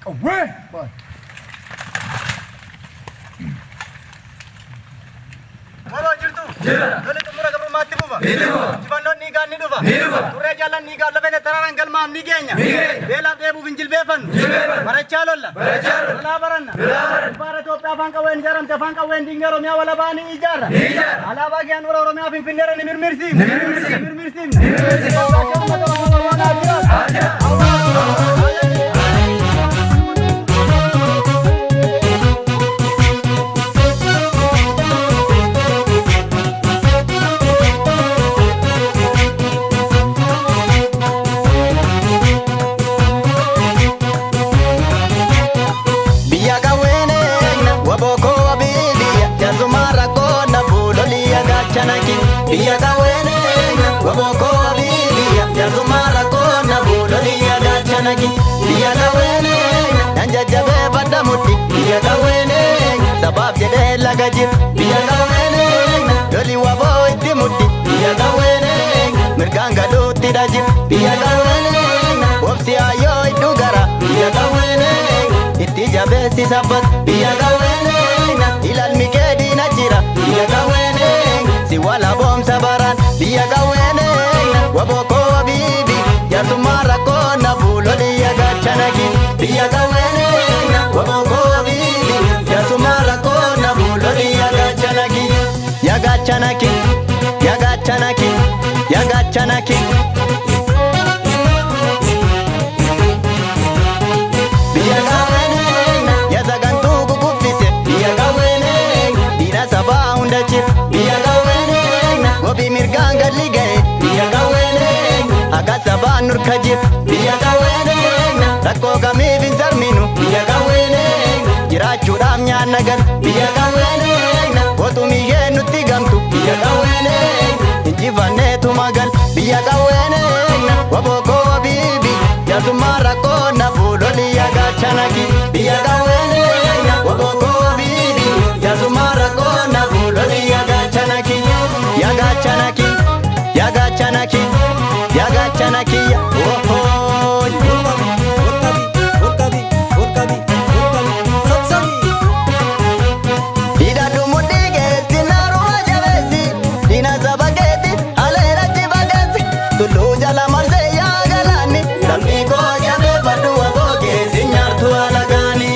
Qawwee! Waroo jirtu? Jira. Lolli xumura gabrummaatti fufa. Ni dhufa. Injifannoon dhiigaan ni dhufa. Ni dhufa. Turree jaallan dhiigaan lafee tararaan galmaan ni geenya. Ni geenya. Beelaaf dheebuuf hin jilbeeffannu. Jilbeeffannu. Barachaa lolla. Barachaa lolla. Lolaa baranna. Lolaa baranna. Impaayera Itoophiyaa afaan qawween ijaaramte afaan qawween diignee Oromiyaa walabaa ni ijaarra. Ni ijaarra. Alaabaa kiyaan dura Oromiyaa Finfinneerra ni mirmirsiifna. Ni mirmirsiifna. Ni mirmirsiifna. Ni mirmirsiifna. Uummata Oromoo Oromoo haa jiraatu. Biyya qawween eegna waboo wabii biyya jaarsummaa rakkoo na fuulolii gaachanaki. Biyya qawween eegna waboo wabii biyya jaarsummaa rakkoo na fuulolii gaachanaki. Biyya qawween eegna nan jajjabee badda mudhi. Biyya qawween eegna sabaaf jedhee laga jira. Biyya qawween eegna loli waboo itti mudhi. Biyya qawween eegna mirgaan galuutti dhajira. Biyya qawween eegna obsi ayyoo iddu gara. Biyya qawween eegna itti jabeessi sabbat. Biyya qawween eegna ilaalmi kee diina jira. Biyya qawween eegna si wala boomsa baraan. Biyya qawween eegna waboo koo wabiibi jaarsummaa rakkoo na fuulolii gaachanaki. Biyya qawween eegna waboo koo wabiibi jaarsummaa rakkoo na fuulolii gaachanaki. Yagaachanaki yagaachanaki yagaachanaki. Biyya qawween eegna yaa sagantuu kukuffise. Biyya qawween eegna diina sabaa hunda jira. Biyya qawween eegna gobii mirgaan galli ga'e. Biyya qawween eegna haqa sabaa nurka jira. Biyya qawween eegna rakkoo kamiif hin sarminu. Biyya qawween eegna jiraachuudhaaf nyaanna gal. Biyya qawween eegna qotumiyyee nutti gamtu. Biyya qawween eegna injifanneetu magal. Biyya qawween eegna waboo koo wabiibi jaarsummaa rakkoo na fuulolii gaachanaki. Biyya qawween eegna waboo koo wabiibi jaarsummaa rakkoo na fuulolii gaachanaki. Yagaachanaki yagaachanaki yagaachanaki ohoo. Hidhadhu mudhii keetti naaruma jabeessi diina saba keetti aleera jibageessi tulluu jala marsee yaa galaanni lammii koo jabeeffadhu waboo keessi nyaartu alagaani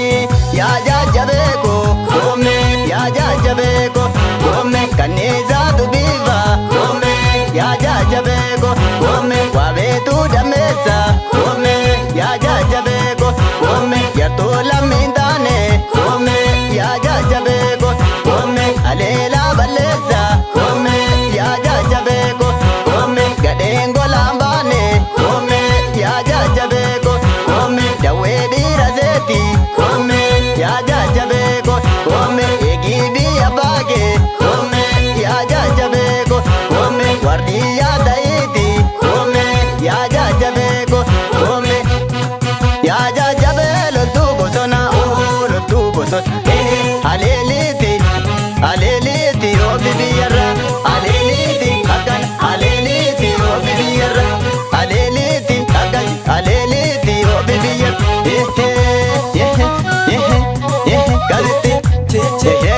yaa jajjabeeko koome yaa jajjabeeko koome kanniisaatu biifa koome yaa jajjabeeko koome waabeetu dameessa koome yaa jajjabeeko koome yartuu lammiin taane koome yaa jajjabeeko koome aleelaa balleessa koome yaa jajjabeeko koome gadheen golaan baane koome yaa jajjabeeko koome dawwee dhiira seeti koome yaa jajjabeeko koome eegii biyya baake koome yaa jajjabeeko koome warri yaa ta'iiti koome yaa jajjabeeko koome yaa jajjabee loltuu bosona oo loltuu bosona aleeliiti aleeliiti oofi biyyarra aleeliiti akkan aleeliiti oofi biyyarra aleeliiti akkan aleeliiti oofi biyyarra. Galitti.